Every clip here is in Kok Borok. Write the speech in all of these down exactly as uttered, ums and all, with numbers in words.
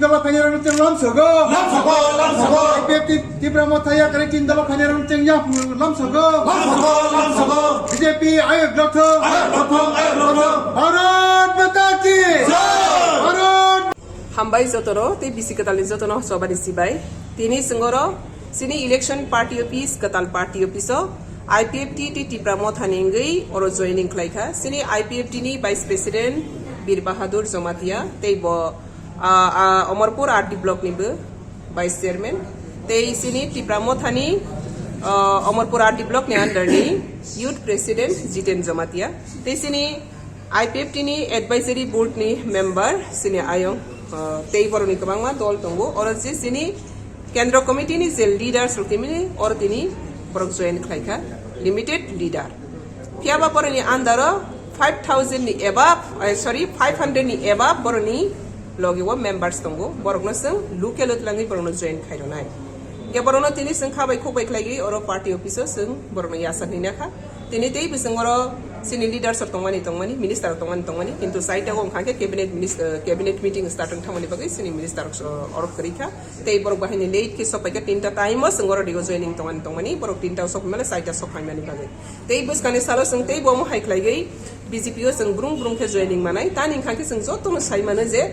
Dala khainai rang cheng lam sogo. Lam sogo, lam sogo. I P F T Tipra Motha ya kare tin dala khainai rang cheng ya lam sogo. Lam sogo, lam sogo. B J P ayok dothong. Ayok dothong, ayok dothong. Bharat Mata ki. Jai. Bharat. Hambai jotono tei bisi kwtalni jotono chobani sibai. Tini singoro sini election party office, kwtal party office o I P F T tei Tipra Motha ni wngwi oro joining khlaikha. Sini I P F T ni vice president Bir Bahadur Jamatia tei bo, ah, ah, Omorpur R D block ni bo vice chairman. Tei sini Tipra Motha ni, ah, Omorpur R D block ni under ni youth president Jiten Jamatia. Tei sini I P F T ni advisory board ni member sini ayong, ah, tei borok ni kwbangma dol tongo. Oro je sini Kendra committee ni je leaders rok tini oro tini borok join khlaikha, limited leader. Phiya ba borok ni under o five thousand ni above, eh, sorry, five hundred ni above borok ni logi o members tongo. Borok no chwng local o twlangwi borok no join khairwnai. Hingke borok no tini chwng kha bai khuk bai khlaigwi oro party office o chwng borok no yasa hinwi nakha. Tini tei bwswng oro chini leaders rok tongmani, tongmani, minister rok tongmani, tongmani, kintu saita o wngkha khe cabinet minis-, eh, cabinet meeting start wng thangmani bagwi chini minister rok, eh, oro kwrwi kha. Tei borok bahai ni late khe sok pai kha tinta time o chwng oro rio joining tongmani, tongmani, borok tinta o sok mani, saita sok phaimani bagwi. Tei bwskangni salo chwng tei bo omo hai khlaigwi B J P o chwng brung brung khe joining manai. Tani wngkha khe chwng jotono sai mano je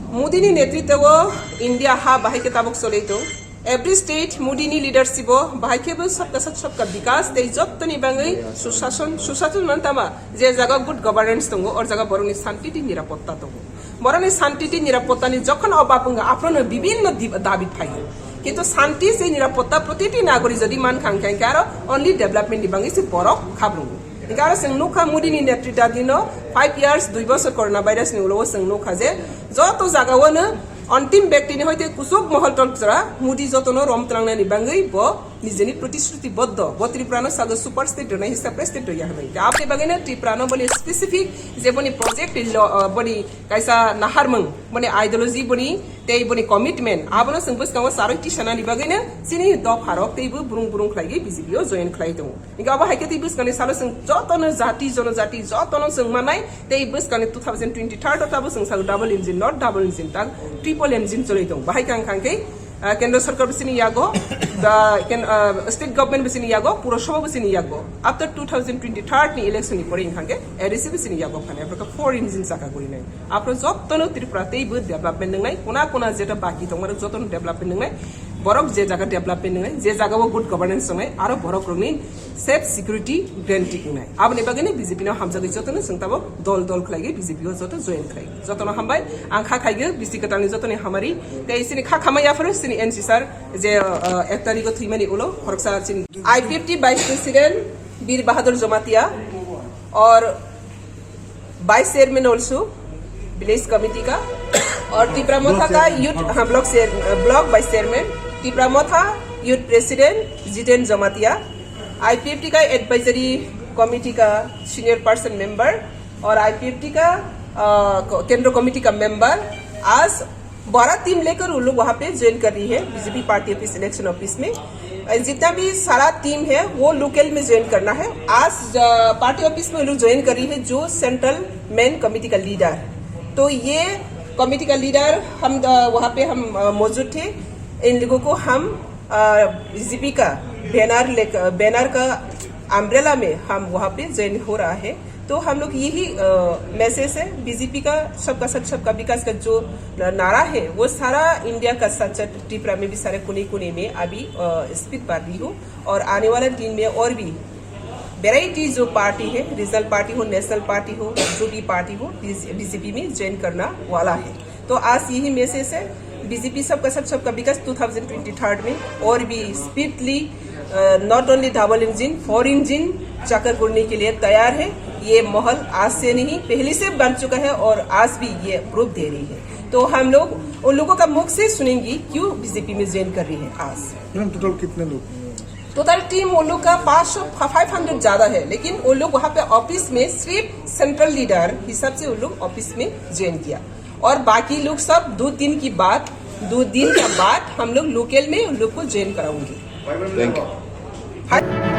Modi ni netritwo o India ha bahai khe tabuk cholwi tong. Every state Modi ni leadership o bahai khe bo sabka sath sabka bikas tei jottoni bangwi susason, susason man tama je jaga good governance tongo, or jaga borokni santi tei nirapotta tongo. Borokni santi tei nirapotta ni jokhon obab wngkha, aphrono bibinno dib-, dabi phaio. Kintu santi tei nirapotta protiti nagori jodi man kha, hingkha, hingkha aro only development ni bangwi se borok khabrungo. Hingkha aro chwng nukha Modi ni netritadino five years, dui bosor corona virus ni ulo o chwng nukha je joto jaga o no Antim bektini hoite kuchuk mohol tolkra Modi jotono rom tlangnani bangwi bo nijeni protishruti boddo. Bo Tripurano sago super state rwnai hisab state rwya hwnwi. Aboni bagwino Tripurano boni specific je boni project lo, uh, boni kaisa naharmung, boni ideology, boni tei boni commitment, abono chwng bwskango charwi tisanani bagwino chini dopharok teibo brung brung khlaigwi B J P o join khlai tongo. Hingke abo hai khe tei bwskangni salo chwng jotono jati, jonojati jotono chwng mannai, tei bwskangni two thousand twenty-third o tabuk chwng sago double engine, not double engine, tak triple engine choli tong. Bahai khe ang kha khe, ah, Kendra Sarkar bwsini yago, the ken-, ah, state government bwsini yago, Purasabha bwsini yago. After two thousand twenty-third ni election ni pore wngkha khe A D C bwsini yago phani, aphro khe four engine chaka gurinai. Aphro jotono Tripura teibo development wngnai, kona kona jeta baki tongmani jotono development wngnai. Borok je jaga development wngnai, je jaga o good governance wngnai, aro borok rokni safe security guarantee wngnai. Aboni bagwino B J P no hamjagwi jotono chwng tabuk dol dol khlaigwi B J P o joto join khlai. Jotono hambai, ang kha khaigwi bisi kwtalni jotoni hamari, tei chini kha khamai yaphuru chini N C sir je, uh, ek tarikh o thwimani ulo khoroksa chini I P F T vice president Bir Bahadur Jamatia or vice chairman also, village committee ka, और Tipra Motha ka youth, हाँ, block chair, block vice chairman, Tipra Motha youth president Jiten Jamatia, I P F T का advisory committee का senior person member और I P F T का, अ, केंद्र कमेटी का मेंबर। आज बड़ा टीम लेकर वो लोग वहाँ पे ज्वाइन कर रही है BJP party office, election office में। जितना भी सारा टीम है वो लोकल में ज्वाइन करना है। आज, अ, पार्टी ऑफिस में वो लोग ज्वाइन कर रही है जो सेंट्रल मेन कमेटी का लीडर। तो ये कमेटी का लीडर हम, अ, वहाँ पे हम, अ, मौजूद थे। इन लोगों को हम, अ, बीजेपी का बैनर लेकर, बैनर का अम्ब्रेला में हम वहाँ पे ज्वाइन हो रहा है। तो हम लोग यही, अ, मैसेज है बीजेपी का, सबका साथ सबका विकास का जो न-, नारा है, वो सारा इंडिया का साथ साथ त्रिपुरा में भी सारे कोने कोने में अभी, अ, स्पीड बढ़ रही हो और आने वाला दिन में और भी वैरायटी जो पार्टी है, रीजनल पार्टी हो, नेशनल पार्टी हो, जो भी पार्टी हो, बीजेपी में ज्वाइन करना वाला है। तो आज यही मैसेज है, बीजेपी सबका साथ सबका विकास टू थाउजेंड ट्वेंटी थर्ड में और भी speedily, uh, not only double engine, four engine चक्कर घूरने के लिए तैयार है। ये माहौल आज से नहीं, पहले से बन चुका है और आज भी ये प्रूफ दे रही है। तो हम लोग उन लोगों का मुख से सुनेंगे क्यों बीजेपी में ज्वाइन कर रही है आज। मैम, टोटल कितने लोग हैं? टोटल टीम उन लोग का पाँच सौ, फाइव हंड्रेड ज्यादा है, लेकिन वो लोग वहाँ पे ऑफिस में सिर्फ सेंट्रल लीडर हिसाब से उन लोग ऑफिस में ज्वाइन किया। और बाकी लोग सब दो दिन की बाद, दो दिन के बाद हम लोग लोकल में उन लोग को ज्वाइन कराऊंगे। Thank you. हाँ।